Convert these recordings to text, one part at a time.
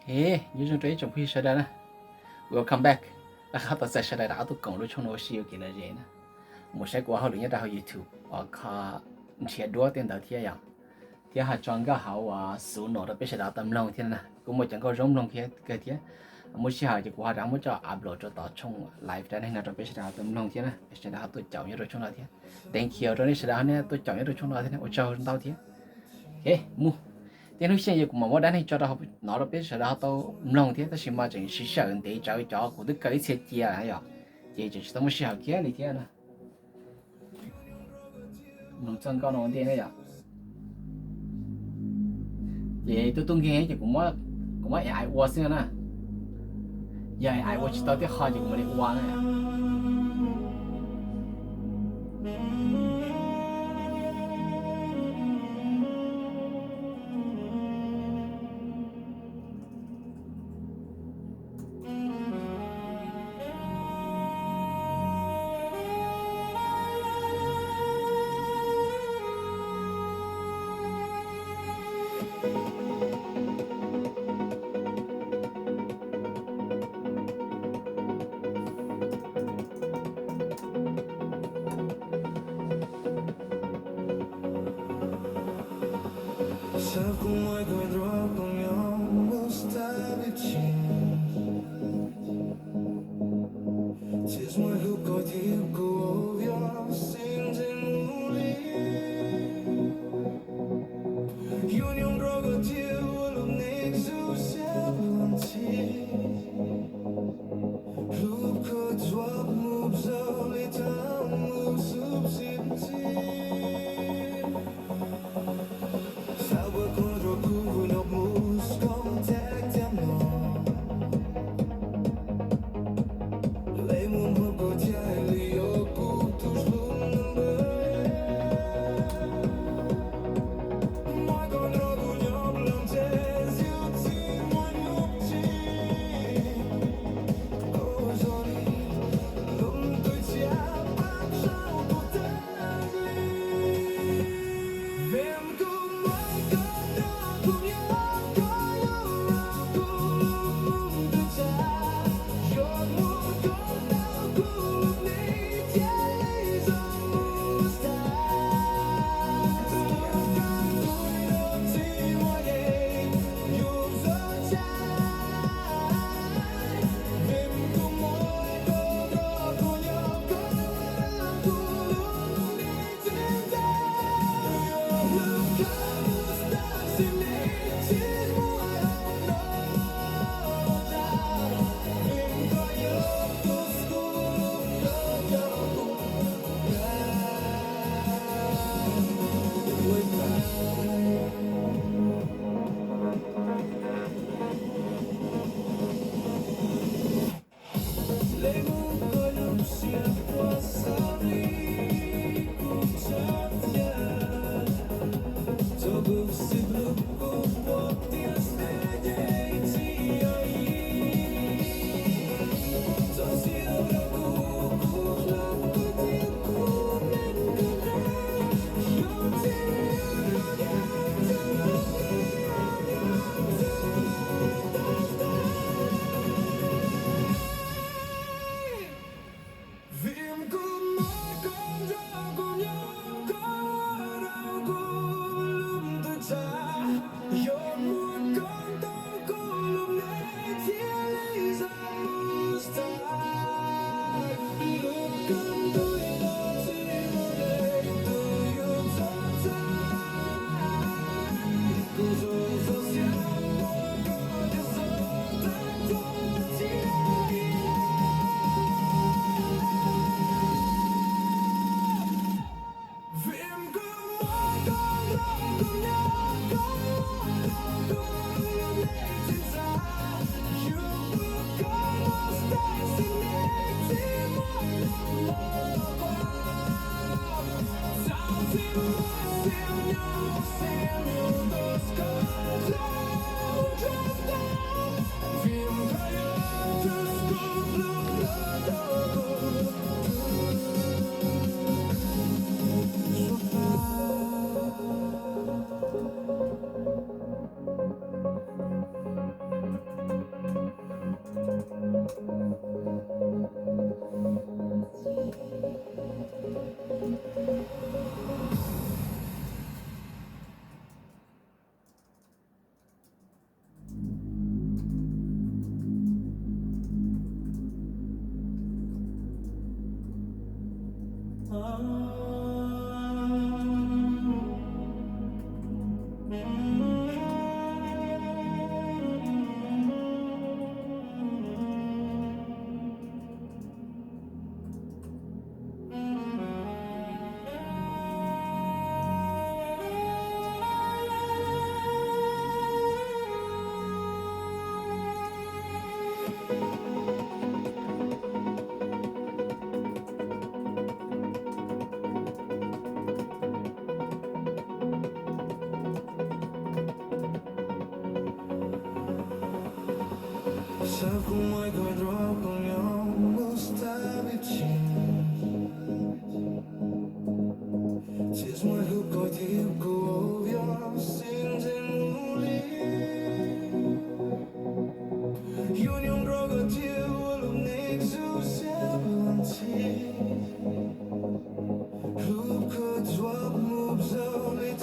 He, nyob zoo rau ib tsoom phooj ywg sawv daws na. Welcome back. Rov qab tau txais sawv daws rov qab tuaj koom rau tshooj no ua si ua kev lom zem na. Mus saib kuv ua hauj lwm nyob rau hauv YouTube uas kho nrhiav duab tej ntawd thiab yom. Thiab ho tso nkauj hauv uas xub no rau peb sawv daws tau mloog thiab na. Kuj muaj cov nkauj zoo mloog thiab kawg thiab. Muaj sij hawm ces kuv ho rov muab coj upload rau tom tshooj live dab neeg no rau peb sawv daws tau mloog thiab na. Sawv daws ho tuaj caum nyob rau tshooj no thiab. Thank you rau nej sawv daws ho nej tuaj caum nyob rau tshooj no thiab, ua tsaug ntau thiab. Mus, tej hnub xyeej ces kuv mam muab dab neeg tso rau no rau peb sawv daws ho tau mloog thiab, tab sis mas tseem siv sij hawm ntev tsawv cov kuv twb kaw ib txhia cia yom, ces tseem tsis tau muaj sij hawm kiag li thiab na. Mloog txoj nkauj no ua ntej na yom. Ces tus tub nkeeg ces kuv muab, kuv muab A I ua xwb na. Yog A I ua tsis tau tej qho ces kuv mam li ua na.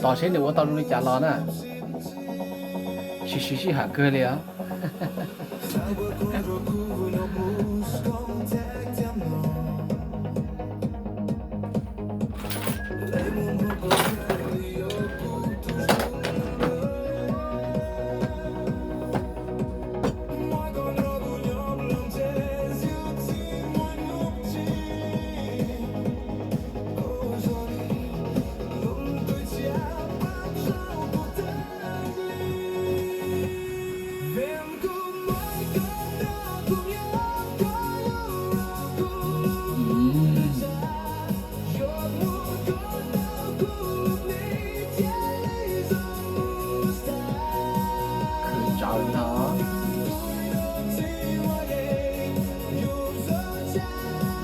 Tos seb nws ua tau zoo li cas los na. Siv siv sij hawm kawg li os. Khwv tsaus li no.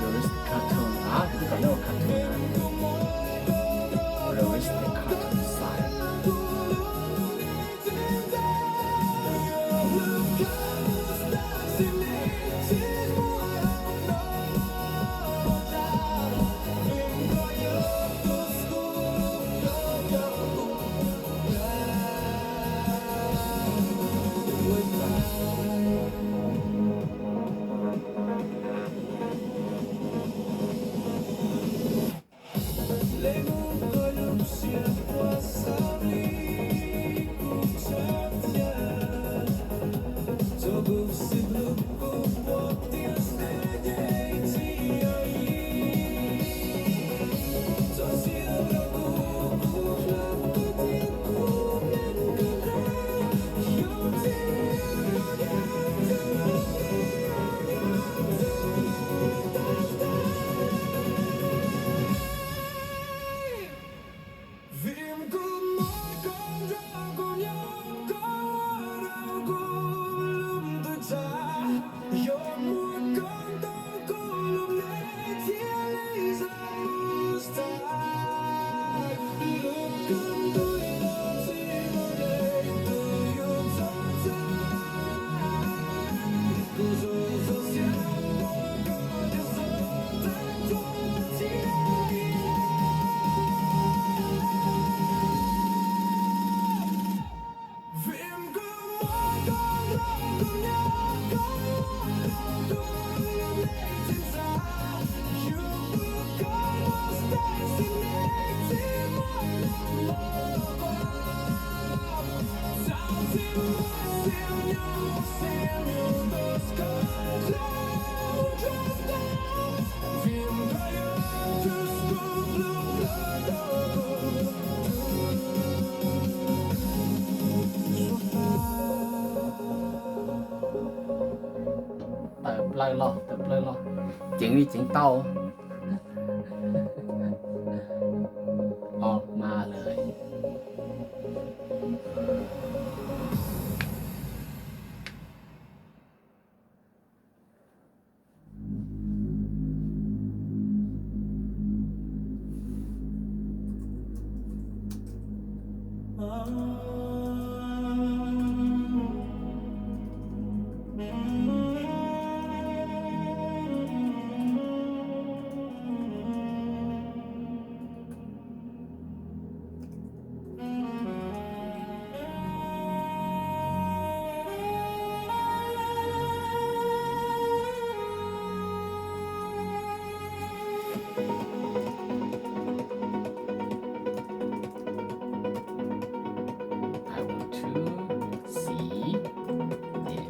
Realistic cartoon, kuv twb kom nej ua cartoon na. Realistic cartoon style. Tawm plaws los, tawm plaws los. Ceev li ceev tau. Ov ma lawm. I want to see them.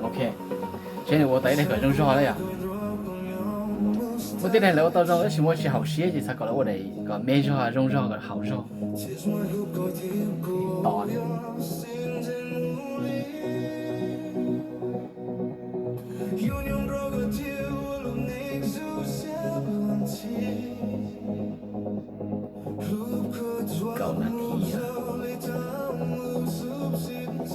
Ok, seb nws ua tau ib daim kom zoo zog na yom. Muaj tej daim lawv ua tau zoo tab sis muaj tsis haum siab ces xav kom lawv ua daim kom me zog, zoo zog, kom haum zog. Tos. Kaum nas this.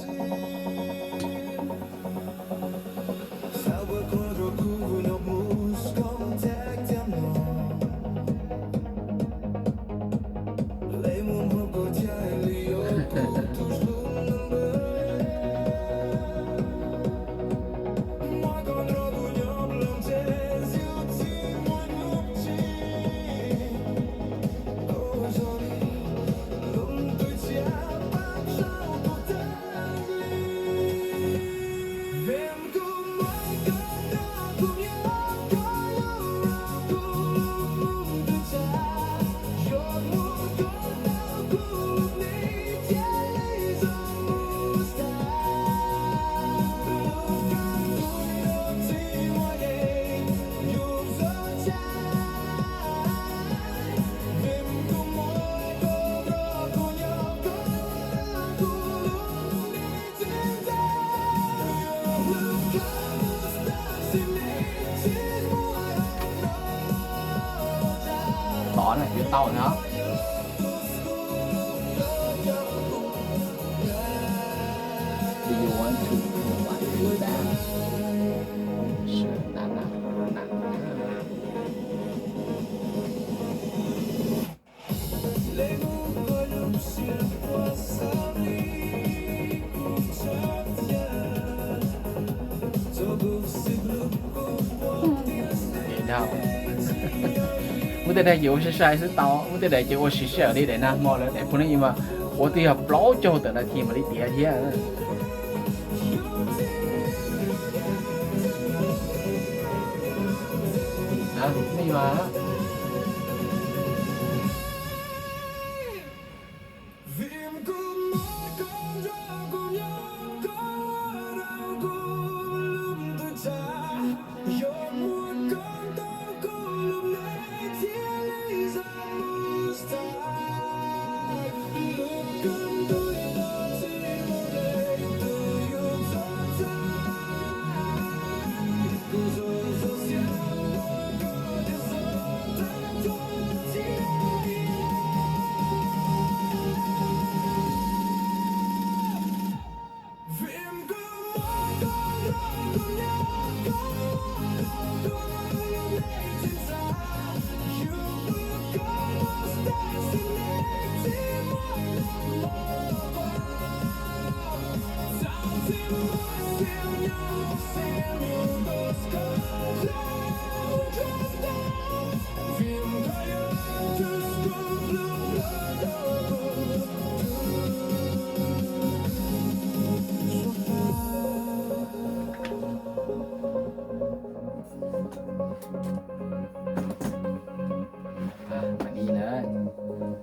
Muab tej daim ces ua sai sai xwb tau, muab tej daim ces ua siv sij hawm li daim nag hmo lawm, daim pus ne mas ua twb yog plaub caug tawm nas this mam li tiav thiab.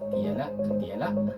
Tiav lawm, tiav lawm.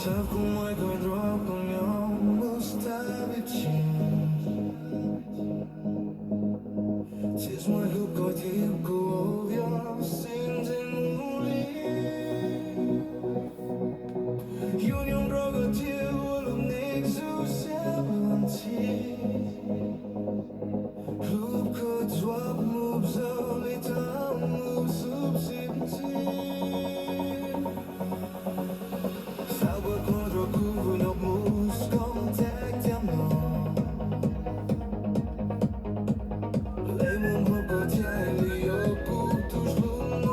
Sab kuv muaj koj nrog kuv nyob mus tag vim tsis tsis muaj hlub koj thiab kuv ov sin ntseeg mus li. Yuav nyob nrog koj thiab ua lub neej zuj sia ua ntsis. Hlub koj tsuas mus zoo li thab mus xub sim ntsis. Xav ua koj nrog kuv vwm nyob mus kom tag tiam no. Lej mus nrog koj thiab li yuav kuv tus hlub.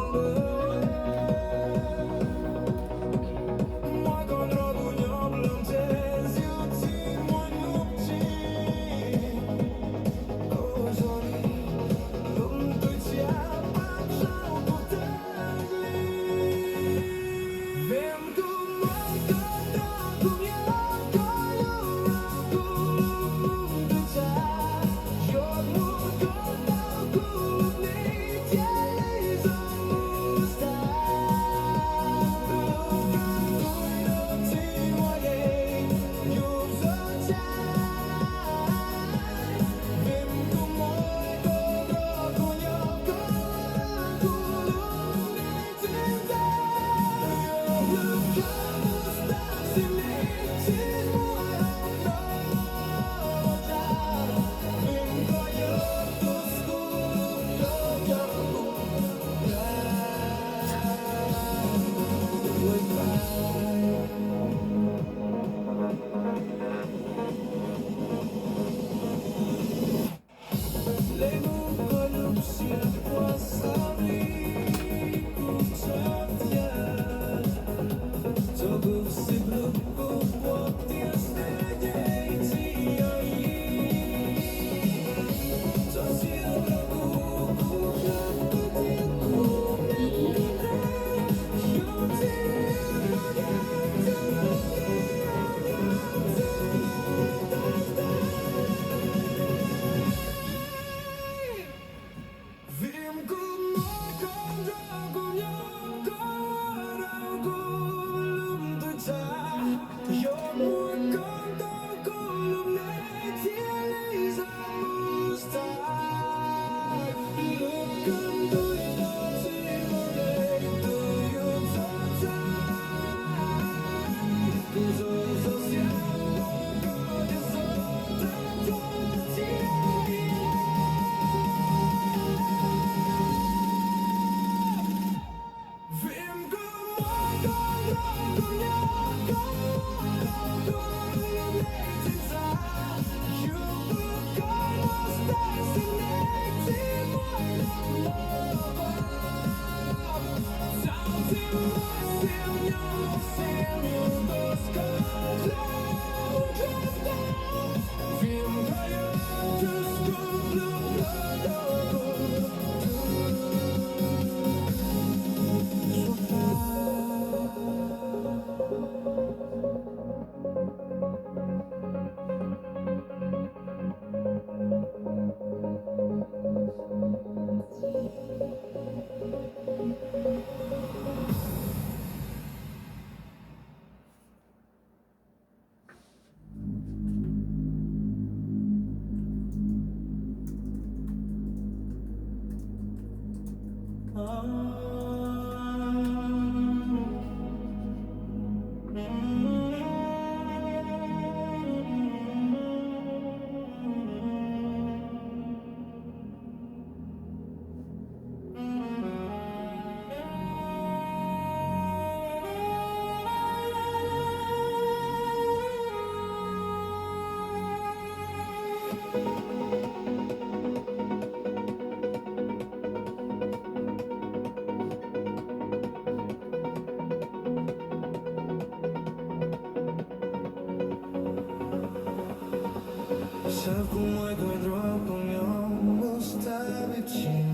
Sab kuv muaj koj nrog kuv nyob mus tas vim tsis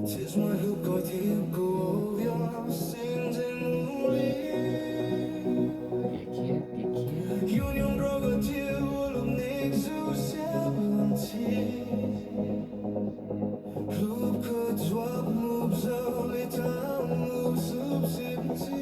tis muaj hlub koj thiab kuv yog sin ntseeg mus li. Yuav nyob nrog koj thiab ua lub neej zoo siab ua ntxhi. Hlub koj dua mus zoo li tau mus xub xib ntxhi.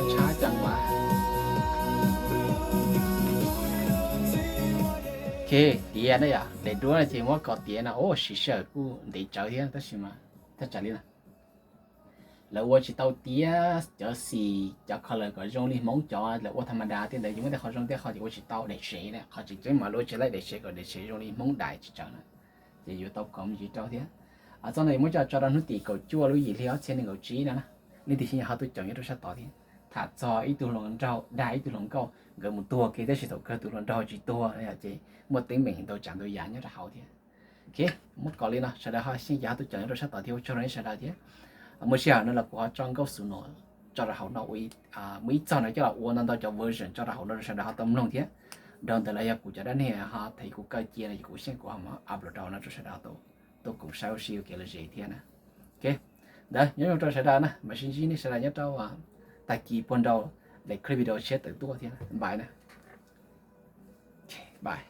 Tshab ceev mas. Ok, tiav na yom, daim duab no ces muab kom tiav no, ua siv sij hawm kuj ntev tsawv thiab tab sis mas thaj tsam li no lawv ua tsis tau tiav cov xim cov color kom zoo li Hmoob cov lawv ua tha ma da tej ntawd, ces muaj tej qhov zoo tej qhov ces ua tsis tau, daim tsev na, qhov tseem ceeb mas lawv ua tsis laij daim tsev kom daim tsev zoo li Hmoob daim tsis tsawv na, ces yuav tau kom me ntsis rau thiab. Txoj no yuav muab coj tso rau hnub tim kaum cuaj lub yim hli ob txhiab nees nkaum tsib no na. Leej twg xyeej yog ho tuaj caum nyob rau sab tod thiab. Tham txog ib tug hluas nraug dag ib tug hluas nkauj, nkawd mus tuag kiag tab sis thaum kawg tus hluas nraug tsis tuag no ces muaj teeb meem ntau tsav ntau yam nyob rau hauv thiab. Ok, muab kom li no, sawv daws ho xyeej yog ho tuaj caum nyob rau sab tod thiab ua tsaug rau nej sawv daws thiab. Muaj sij hawm no los kuv ho tso nkauj xus no tso rau hauv no, muaj ib txog no coj los ua ntau ntau cov version tso rau hauv no rau sawv daws ho tau mloog thiab. Dhau ntawd los yog kuv cov dab neeg ho them kuv kaw cia no ces kuv xyeej kuv ho mus upload rau hauv no rau sawv daws ho tau tuaj koom saib ua si ua kev lom zem thiab na. Ok, ntawd nyob zoo rau sawv daws na, mam sib ntsib nej sawv daws nyob rau tag kis puag nrau daim clip video tshiab tawm tuaj thiab, bye na. Bye.